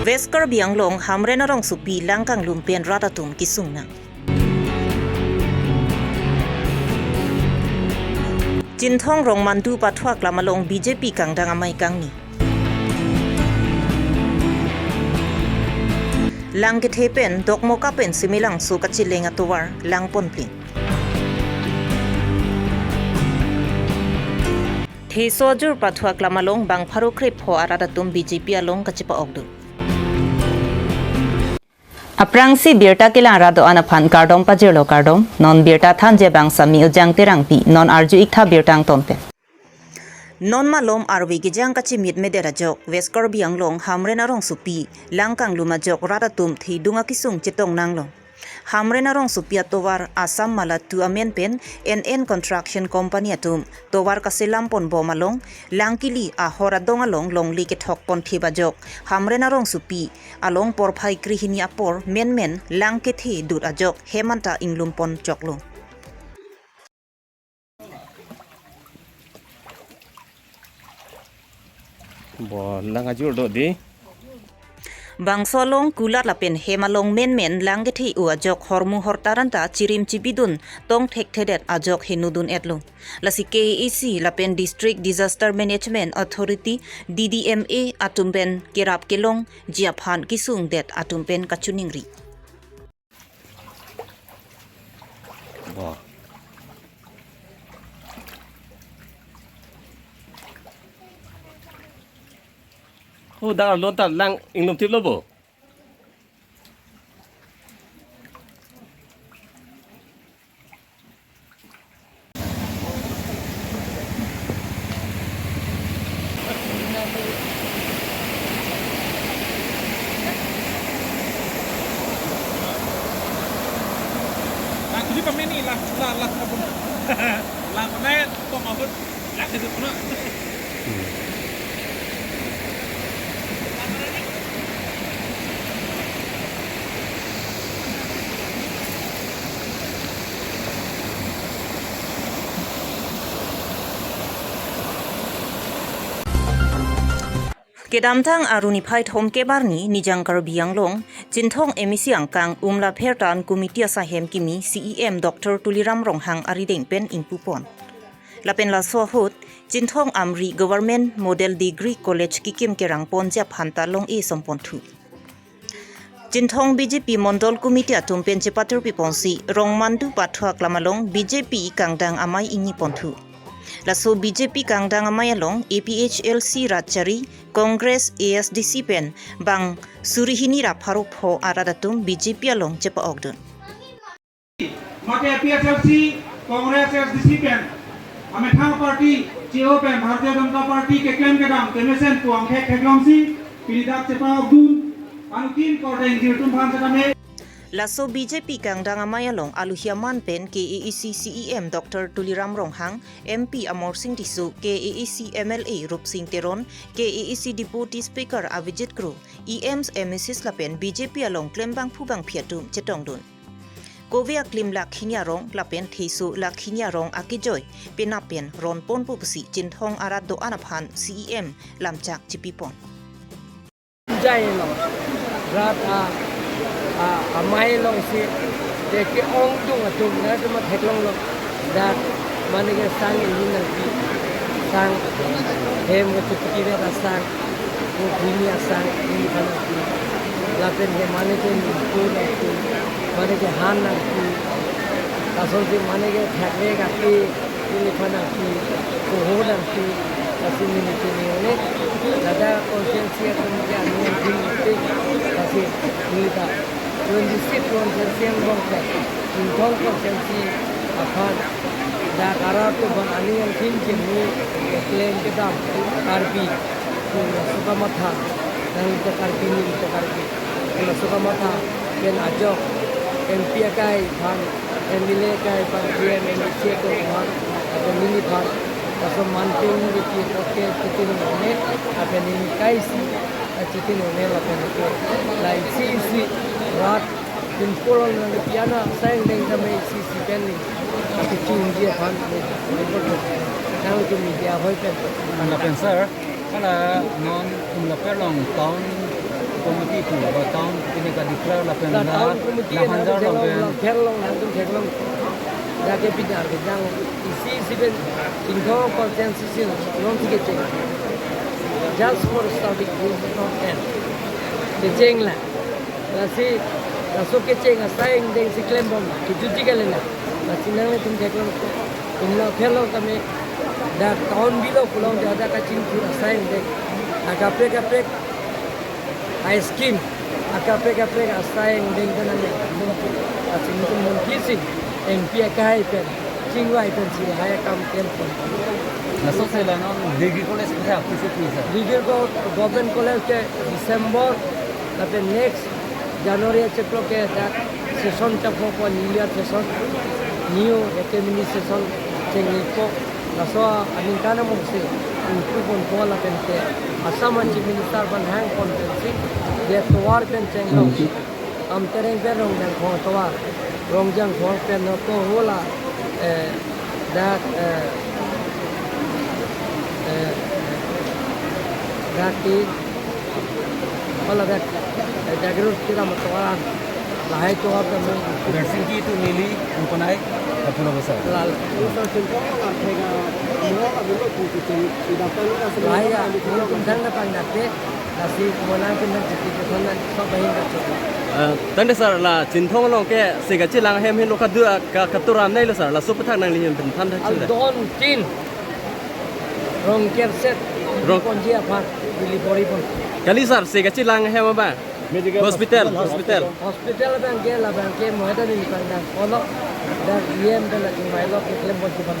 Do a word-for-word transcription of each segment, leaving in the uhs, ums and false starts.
West Karbi Anglong Hamren arongsopi lang kanglum pen rat atum kesung nang. Chinthong Rongmandu Pathu Aklam along B J P kangdang amei kangni. Lang kethe pen Dokmoka pen Simelangso kacheleng atovar lang ponplin. Theso ajur Pathu Aklam along bang pharo krepho arat atum B J P along kachepa-okdun. Aphrangsi birta kelang rat do-an aphan kardom pajirlo kardom, non birta thanji abang Sami Ujang Terangpi, non arju-iktha birta angton pen. Non malom arve kejang kachemitmedet ajok, West Karbi Anglong Hamren arongsopi lang kanglum ajok rat atum thedung akesung chetong nanglo. Hamren arongsopi atovar Assam Mala two amen pen N N Construction Company atum tovar kaselam ponbom along, lang kili ahor adong along longle kethok ponthip ajok, Hamren arongsopi along porphai krehini apor menmen lang kethe dut ajok hem anta inglum pon choklo. Bo lang ajur do di. Bangso along kulat lapen hem along menmen lang kethe-o ajok hormu hortar anta chirim chibidun tong thekthedet ajok henodun-etlo. Lasi K A A C lapen District Disaster Management Authority, D D M A atum pen kerap kelongji aphan kesungdet atum pen kachiningri. Bo. Oh, dar lon ta lang inglum thiplo bo. Lang kuli pameni, lang, lang, lang, lang, lang, lang, lang, lang, Kedamtang arni phai thomkep arni Nijang Karbi Anglong, Chinthong M A C angkang Umla Phertan Committee asahem kimi C E M Doctor Tuliram Ronghang arideng pen ingpupon. Lapen laso ahut, Chinthong Amri Government Model Degree College kekim kerang ponji aphan ta long-e som ponthu. Chinthong B J P Mondol Committee atum pen chepatir piponsi Rongmandu Pathu Aklam along B J P kangdang amei ingni ponthu. Laso B J P kangdang amei along A P H L C rat chari, Congress, A S D C pen bang suri hini ra pharo pho arat atum B J P along chepa-okdun. Mate A P H L C, Congress, A S D C pen amethang party cheo pen Bharatiya Janata Party keklem kedam kemesen puang khek theklongsi pini dak chepa-okdun, anuttin kordeng jirtum phan setame. Laso B J P kangdang amei along aluhi aman pen K A A C C E M Doctor Tuliram Ronghang, M P Amarsing Tisso, K A A C M L A Rupsing Teron, K A A C Deputy Speaker Avijit Kro, E Ms, M A Cs lapen B J P along klembangphu bangphi atum chetongdun. Kove aklim lakhini arong lapen theso lakhini arong akejoi penap pen ron ponpo pusi Chinthong arat do-an aphan C E M lamchak chipipon. Jai lo, rat a, a, amei alongsi, de ke-ongdung atum, na cuma theklonglo. Dak mane ke sang ingni nangpi, sang hem kachepikire asang, ko bhumi asang ingni nangpi. Lapen ke mane ke ningku nangpi, mane ke han nangpi. Lasonsi mane ke thakre kapi, ingni nangpi, koho nangpi. Lasi neli ke neli, ladak constituency atum ke ani nangpi, lasi neli ta twenty-six constituency angbong ke, Chinthong constituency aphan, dak arat atum aphan aning angthin chini keklem kedam Karbi, pu laso kamatha, nangli ta Karbi, neli ta Karbi, pu laso kamatha pen ajok M P akai aphan, M L A akai aphan, E M, M A C atum aphan, lapen neli aphan, laso manpeng neli ke toke chitin nongne, lapen neli kaisi, chitin nongne lapen ke, la isi isi rat, Dimapur along nangpi ana, sang deng dam isi isi pen ni. Ati chunji aphan ni, ni bodo. Nangtum media hoi pen. Lapen sir, hala non Umla Phertan town Committee pu, ba town committee ka declare lapen la la, town committee la nangtum hanjar theklong, lapen la theklong, nangtum theklong. Dak ke pidar ke jang isi isi pen Chinthong constituency si non si kecheng. Just for starting, this is not end. Kecheng la. Lasi, laso kecheng asai angdeng si klembom, kejutji kali la. Lasi nanglitum theklong, tum la theklong kami, dak town below pulote dak kachingthur asai angdeng. Akaprek kaprek a-scheme, akaprek kaprek asai angdeng pen nang, lasi nangtum montri si, M P akehai pen, chingvai pensi lahai akam klempon. Laso si la non degree college ke aphi si pisa. Degree co-, government college ke December, lapen next January achiklo ke dak session chapopon, New Year session, new academic session chenglepo. Laso aningkan among si ingpu ponpo lapen ke Assam Chief Minister aphan hangpon pensi, dia tovar pen chenglo. Amtereng pen Rongjangkhong tovar. Rongjangkhong pen no to hola, eh, dak, eh, eh, dak ki, hola dak, eh, Jagrut Kiram tovar. Lahai tovar pen no. Darsing ki tu neli, umpanai, apuna basa. Lal. Lahai ya, nangtum thang na pang dak ke. Lasi monang pen nang jiti ke thon nang sok bahin ka chok. Eh, tangte sir, la Chinthong along ke se kachelang ahem henlo kadu ka, katuram nai lo sir, laso aphuthak nangli ahin pen than thak chule. Aldon tin. Rong kerset. Rong ponji aphan, bili pori pon. Kali sir, se kachelang ahem abang. Medical hospital, hospital, hospital. Hospital. Hospital abang ke, labang ke, moheta ni pangdang. Olo, dak E M pen lagi mailo ke klem pon chupan.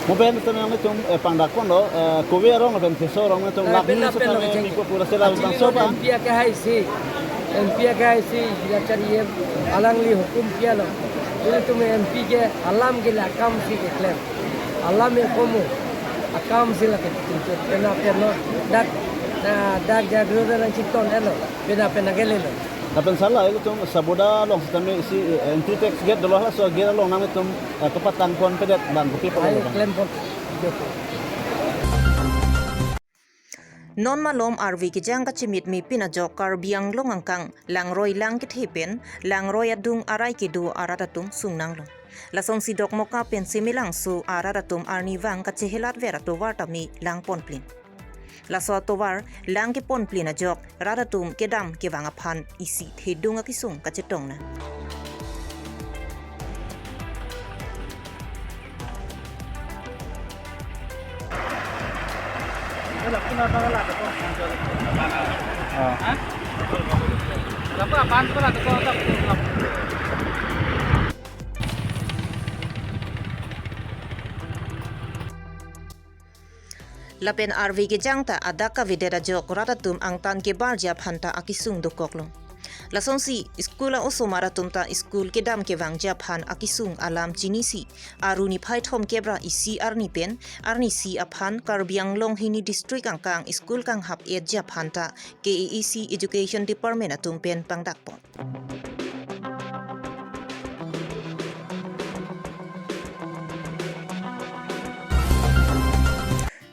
Mo pen pen nangtum, eh, pangdak ponlo, eh, kove arong pen theso arong nangtum. Nah, lak pen ni na pen setan lo ni kecheng. Ipo pura sela. Actually, bangso lo pa. M P akehai si, M P akehai si, jilachar E M, alangli hukum kiya lo. Jadi tum M P ke alam ke la akam si keklem. Alam e komo, akam si la ke. Pena pena dak, na, dak Jagrut nangchiton elo. Pena pena ke lelo. Lapen sala ilitum Saboda along sitame isi, eh, entry tax gate dolo, laso gate along nangtum, eh, kepatang ponpedet dan kopi polo. Ayo, bang. Klem pon. Joko. Non malom arve kejang kachimit me pin ajok Karbi Anglong angkang Langroi lang kethe pen Langroi adung arai kedo arat atum sung nanglo. Lasonsi Dokmoka pen Semelangso arat atum arnivang kachehelat ver atovar tame lang ponplin. Laso atovar lang keponplin ajok rat atum kedam kevang aphan isi thedung akesung kachetong nang. Lapen arve kejang ta adak kavedet ajok rat atum angtan kebarji aphan ta akesung dokoklo. Lasonsi school a-osomar atum ta school kedam kevangji aphan akesung alam chinisi, aru niphai thomkep ra isi arni pen arnisi aphan Karbi Anglong hini district angkang school kanghap-etji aphan ta K A A C Education Department atum pen pangdakpon.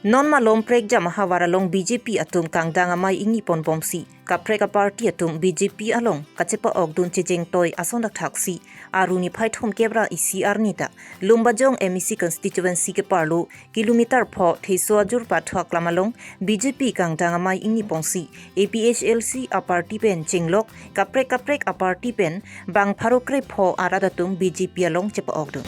Non malom prekjam ahavar along B J P atum kangdang amei ingni ponbomsi, kaprek aparty atum B J P along kachepa-okdun chejengtoi ason thakthak si, aru niphai thomkep ra isi arni ta, Lumbajong M A C constituency keparlo kilometer pho theso ajur pathua klam along B J P kangdang amei ingni ponsi, A P H L C aparty pen chenglok, kaprek kaprek aparty pen bang pharo krepho arat atum B J P along chepa-okdun.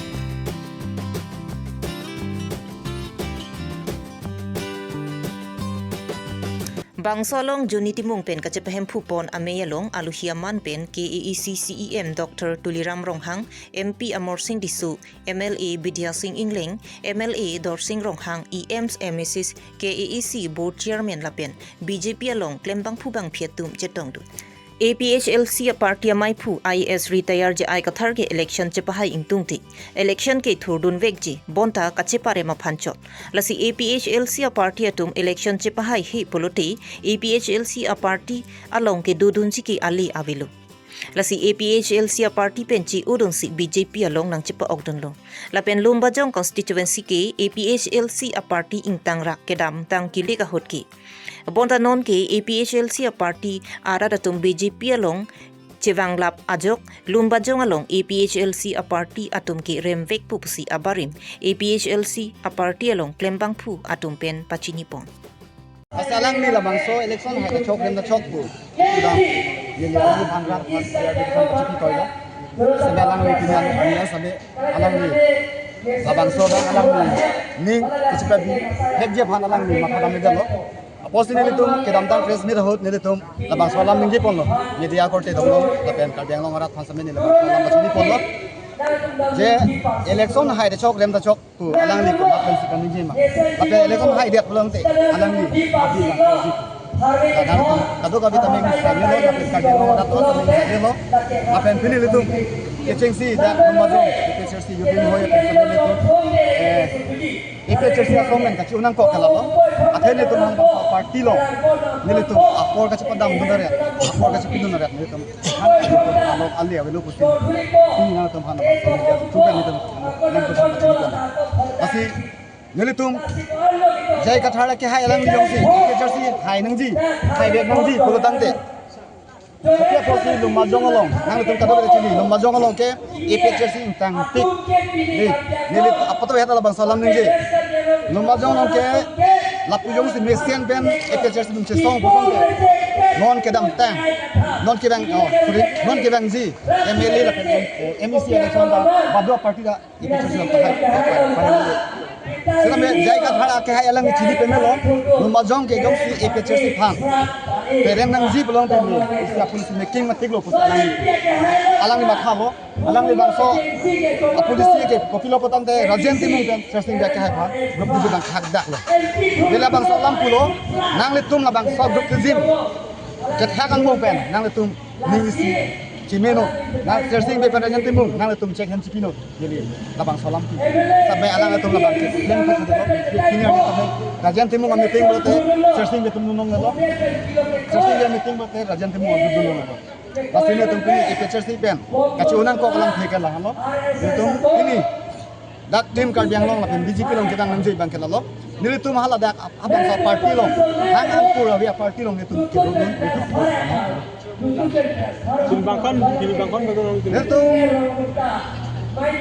Bangso along Johnny Timung pen kachepahemphupon amei along alohi aman pen K A A C C E M Doctor Tuliram Ronghang, M P Amarsing Tisso, M L A Bidya Sing Engleng, M L A Dorsing Ronghang, E Ms, M A Cs, K A A C Board Chairman lapen B J P along klembangphu bangphi atum chetongdun. A P H L C aparty ameiphu I A S retired J I Kathar ke election chepahai ingtungte, election ke thurdunvekji bonta kacheparem aphan chot. Lasi A P H L C aparty atum election chepahaihe pulote A P H L C aparty along kedodunji ke ale avelo. Lasi A P H L C a-party pen chi-o dunsi B J P along nangchepa-okdunlo. Lapen Lumbajong constituency ke A P H L C a-party ingtangrak kedamtang kilik ahut ke. Bonta non ke A P H L C a-party arat atum B J P along chevanglap ajok Lumbajong along A P H L C a-party atum ke remvek pusi abarim A P H L C a-party along klembangphu atum pen pachinipon. Lasi alangli labangso election hai ta chok rem ta chok pu. Sudah. Neli alangli aphan rat aphan biar di depan kachipitoi lo. Sampai alangli pini alangli, sampai alangli labangso dan alangli ning kachipabihek ji aphan alangli matha dam lo. Apotsi nelitum kedamtang press meet ahut nelitum labangso alam ningjeponlo. Media korte donglo, lapen Karbi Anglong arat aphan sampai neli labangso alam pachiniponlo. Je election hai ta chok rem ta chok pu alangli ke lapen si kaningje ma. Lapen election haidet pulote alangli abi lang abi. Kadang kadokave ta meng sami lo, lapen Karbi Anglong arat lo ta meng sami lo. Lapen pini nelitum kechengsi dak Lumbajong A P H L C youth wing hoi atum sami nelitum, eh, A P H L C asong pen kachi-o nangkok ke lalo. Athe nelitum hang bangso party along nelitum apor kachipadamdun aret, apor kachipidun aret nelitum. Alok ali avelo pusi. Pini nangtum aphan bangso media tu kan nelitum nangtum aphan pachiniponlo. Lasi nelitum J I Kathar ke hai alangli jongsi A P H L C hai nangji, haivek nangji pulo tangte. Tapi apotsi Lumbajong along, nanglitum kadokave chini, Lumbajong along ke A P H L C ingtangpik. Neli, neli apot heta labangso alam ningje. Lumbajong along ke lapu jongsi mesen pen A P H L C atum chesong pusong ke. Non kedamtang. Non kevang, oh, sorry. Non kevangji M L A lapen M E C election ta badu party ta A P H L C alam ta hai, hai, hai, hai. Sila me J I Kathar ke hai alangli chini pemelo, Lumbajong ke jongsi A P H L C aphan pereng nangji pulote, isi apun si making matik lo pusi alangli. Alangli mathalo, alangli bangso, apun isi ke kopilo pulote Rajen Timung pen, Sersing Bey ke hai aphan, group tujuh bang khak dak lo. Bela bangso alam pulo, nanglitum labangso group tujuh. Kethak angbong pen, nanglitum ning isi chimeno, nang Sersing Bey pen Rajen Timung, nanglitum chek hem chipino, neli labangso alam pu. Sampai alanglitum labang ke, yang tak ada, kini ada sampai Rajen Timung a-meeting pulote, Sersing Bey atum nunong lo, Sersing Bey a-meeting pulote, Rajen Timung atum nunong lo. Lasi nelitum pini A P H L C pen, kachi-o nangkok alam thek ke lahenlo, nelitum pini, dak Team Karbi Anglong lapen B J P along kedang nangji abang ke lalo. Nelitum hala dak ab-, abangso party along. Hang angkur ave a-party along nelitum kedodun nelitum. Pini bangkon, pini bangkon bangkon nelitum. Nelitum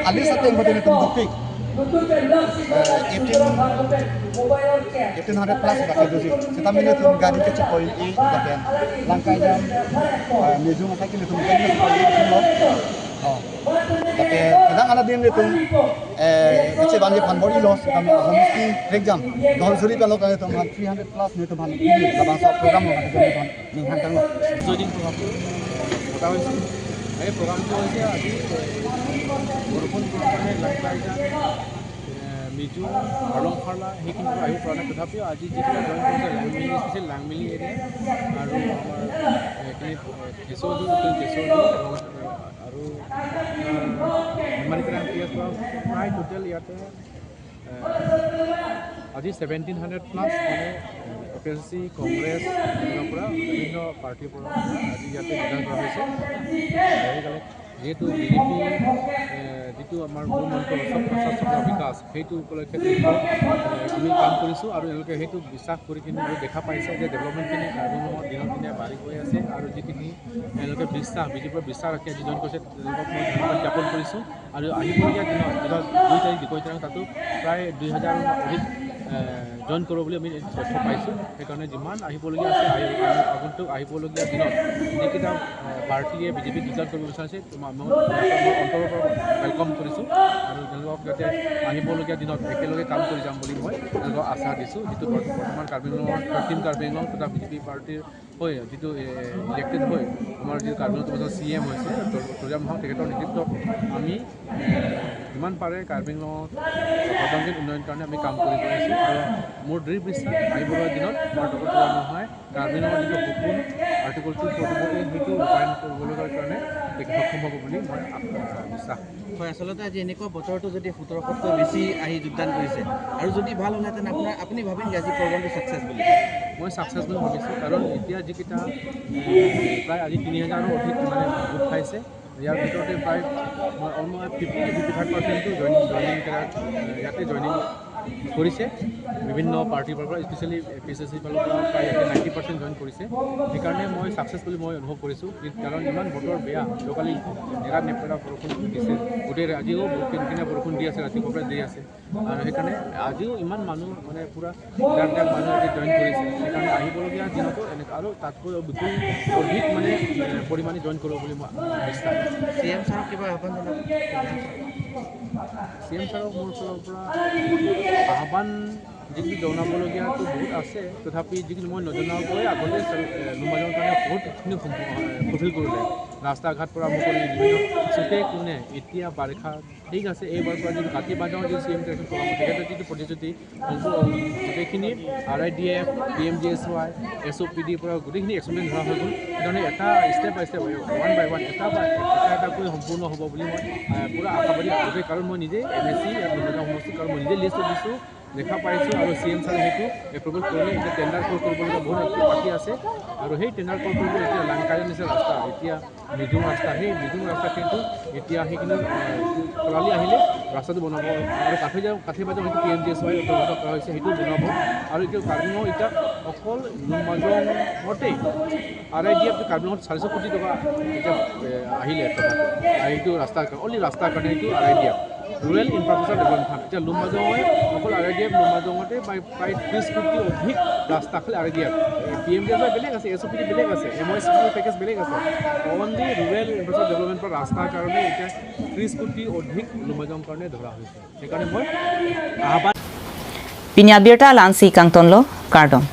alis ateng bote nelitum dopik. Eh, eighteen, eighteen hundred plus bak kedoji. Setame nelitum gari kechepoi-i lapen Langkaijang, eh, Mejung asai ke nelitum gari kechepoi-i lo. Oh. Tapi kadang ala din nelitum, eh, kecil banjir pan bor ilos, kami ahom mesti rekjam. Don suri kalau kami teman three hundred plus nelitum han ini, labangso program lo, nelitum han ning han tanglo. Joining program. মোটামুটি এই প্ৰগ্ৰামটো হৈছে আজি, এ, বৰষুণ কাৰণে line line, এ, মিজু, হৰলং ফাৰ্লা সেইখিনি পৰা আহিব পৰা নাই। তথাপিও আজি যিখিনি জইন কৰিছে লাংমিলি, স্পেচিয়েল লাংমিলি এৰিয়া আৰু আমাৰ, এ, এইখিনি, এ, কেশৱদুৰ, এইখিনি কেশৱদুৰ আৰু, এ, আৰু, আ, ধেমাজিৰ পৰা আহি আছোঁ। প্ৰায় টোটেল ইয়াতে, এ, আজি ছেভেণ্টিন হাণ্ড্ৰেড প্লাছ মানে এ পি এছ চি, কংগ্ৰেছ, এনেকুৱা পৰা বিভিন্ন পাৰ্টিৰ পৰা আজি ইয়াতে যোগদান কৰা হৈছে। গতিকে যিহেতু বি জে পি, এ, যিটো আমাৰ মূল মন্ত্ৰ সবকা সাথ সবকা বিকাশ, সেইটো উপলক্ষে তেওঁলোকক, এ, আমি কাম কৰিছোঁ আৰু তেওঁলোকে সেইটো বিশ্বাস কৰি কিনে আৰু দেখা পাইছে যে ডেভেলপমেণ্টখিনি কাৰ্বি আংলঙত দিনক দিনে বাঢ়ি গৈ আছে আৰু যিখিনি তেওঁলোকে বিশ্বাস, বি জে পিৰ ওপৰত বিশ্বাস ৰাখি আজি জইন কৰিছে, তেওঁলোকক মই ধন্যবাদ জ্ঞাপন কৰিছোঁ। আৰু আহিবলগীয়া দিনত, দিনত দুই তাৰিখ, দুই তাৰিখ তাতো প্ৰায় দুই হাজাৰ অধিক, এ, জইন কৰিব বুলি আমি তথ্য পাইছোঁ। সেইকাৰণে যিমান আহিবলগীয়া আছে, আহি-, আগন্তুক আহিবলগীয়া দিনত যিকেইটা, এ, পাৰ্টিয়ে বি জে পিক ডিক্লেয়াৰ কৰিব বিচাৰিছে, মই, মই, মই অন্তৰৰ পৰা ৱেলকাম কৰিছোঁ আৰু তেওঁলোকক যাতে আহিবলগীয়া দিনত একেলগে কাম কৰি যাম বুলি মই তেওঁলোকক আশ্বাস দিছোঁ। যিটো বৰ্ত-, বৰ্তমান কাৰ্বি আংলঙৰ, টিম কাৰ্বি আংলং তথা বি জে পি পাৰ্টিৰ হৈ যিটো, এ, ইলেক্টেড হৈ আমাৰ যিটো কাৰ্বি আংলং তৰফৰ চি এম হৈছে, ত-, তুলিৰাম ৰংহাং, তেখেতৰ নেতৃত্বত আমি, এ, যিমান পাৰে কাৰ্বি আংলঙত সৰ্বাংগীন উন্নয়নৰ কাৰণে আমি কাম কৰি গৈ আছোঁ আৰু মোৰ দৃঢ় বিশ্বাস আহিবলগা দিনত আমাৰ ডক্টৰ তুলিৰাম ৰংহাঙে কাৰ্বি আংলঙৰ যিটো সপোন, আৰ্টিকল টু ফৰ্টি ফ'ৰ এ, সেইটো ৰূপায়ণ কৰিবলৈ কাৰণে তেখেত সক্ষম হ'ব বুলি মই আশা, বিশ্বাস। হয়, আচলতে আজি এনেকুৱা বতৰটো যদি সোতৰশতকৈ বেছি আহি যোগদান কৰিছে আৰু যদি ভাল হ'লহেঁতেন আপোনাৰ, আপুনি ভাবে নেকি আজি প্ৰগ্ৰামটো ছাকচেছ বুলি? মই ছাকচেছ বুলি ভাবিছোঁ, কাৰণ এতিয়া যিকেইটা, এ, প্ৰায় আজি তিনি হাজাৰৰ অধিক মানে গোট খাইছে, ইয়াৰ ভিতৰতে প্ৰায় মই almost fifty two fifty five পাৰ্চেণ্টটো জইন, জইনিং কৰা, এ, ইয়াতে জইনিং কৰিছে। বিভিন্ন পাৰ্টিৰ পৰা, specially A P H A চিৰ ফালৰ পৰা প্ৰায় ইয়াতে নাইণ্টি পাৰ্চেণ্ট জইন কৰিছে। সেইকাৰণে মই ছাকচেছ বুলি মই অনুভৱ কৰিছোঁ, কি-, কাৰণ ইমান বতৰ বেয়া, যোৱাকালি নেৰা নেপেৰা বৰষুণ দিছে, গোটেই আজিও বহুত কিনকিনীয়া বৰষুণ দি আছে, ৰাতিপুৱাৰ পৰা দি আছে। আৰু সেইকাৰণে আজিও ইমান মানুহ মানে পূৰা লাখ লাখ মানুহ ইয়াতে জইন কৰিছে। সেইকাৰণে আহিবলগীয়া দিনতো এনেকুৱা আৰু তাতকৈ বিপুল অধিক মানে, এ, পৰিমাণে জইন কৰিব বুলি মই বিশ্বাস। চি এম ছাৰক কিবা আহ্বান জনাব? চি এম ছাৰক মোৰ ফালৰ পৰা আহ্বান যিখিনি জনাবলগীয়াতো বহুত আছে, তথাপি যিখিনি মই নজনাকৈ আগতে ছাৰ, এ, লুম্বাজঙৰ কাৰণে বহুতখিনি সম্পূৰ্ণ, এ, ফুলফিল কৰিলে। ৰাস্তা ঘাট পৰা আৰম্ভ কৰি বিভিন্ন চুকে কোণে এতিয়া বাৰিষা ঠিক আছে, এইবাৰ পৰা যিটো কাতি বাজাৰৰ যিটো চি এম ইণ্টাৰেকশ্যন প্ৰগ্ৰাম, তেখেতৰ যিটো প্ৰতিশ্ৰুতি, সম্পূৰ্ণ গোটেইখিনি R I D F, P M G S Y, S O' P ডিৰ পৰা গোটেইখিনি এক্সপেৰিমেণ্ট ধৰা হৈ গ'ল। সেইকাৰণে এটা step by step, one by one, এটা বা এটা এটাকৈ সম্পূৰ্ণ হ'ব বুলি মই, আহ, পূৰা আশাবাদী গোটেই, কাৰণ মই নিজে এম এ চি ইয়াত লুম্বাজং সমষ্টিত, কাৰণ মই নিজে লিষ্ট দিছোঁ, দেখা পাইছোঁ আৰু চি এম ছাৰে সেইটো এপ্ৰুভেল কৰিলে। এতিয়া টেণ্ডাৰ কল কৰিবলগীয়া বহুত বাকী আছে আৰু সেই টেণ্ডাৰ কল কৰিব এতিয়া লাংকাই আনিছে ৰাস্তা, এতিয়া নিজুম ৰাস্তা, সেই নিজুম ৰাস্তা কিন্তু এতিয়া সেইখিনি, আহ, খৰালি আহিলে ৰাস্তাটো বনাব আৰু কাঠে যা-, কাঠে বাজাং সেইটো P M G S Y অন্তৰ্গত কৰা হৈছে, সেইটো বনাব। আৰু এতিয়া কাৰ্বি আংলং এতিয়া অকল লুম্বাজঙতেই আৰ আই ডি এফ কাৰ্বি আংলঙত চাৰিশ কোটি টকা এতিয়া, এ, আহিলে টকাটো। আৰু এইটো ৰাস্তাৰ কাৰণে, অনলি ৰাস্তাৰ কাৰণে এইটো R I D F, rural infrastructure development fund. এতিয়া লুম্বাজঙে অকল আৰ আই ডি এফ, লুম্বাজঙতে প্ৰায়, প্ৰায় ত্ৰিশ কোটি অধিক ৰাস্তা খালি R I D F. P M G S Y বেলেগ আছে, এছ অ' পি ডি বেলেগ আছে, এম ৱাই চি পেকেজ বেলেগ আছে। Only rural infrastructure development fund ৰাস্তাৰ কাৰণে এতিয়া ত্ৰিশ কোটি অধিক লুম্বাজঙৰ কাৰণে ধৰা হৈছে। সেইকাৰণে মই আহ্বান Pini abirta la-ansi kangtonlo, kardom.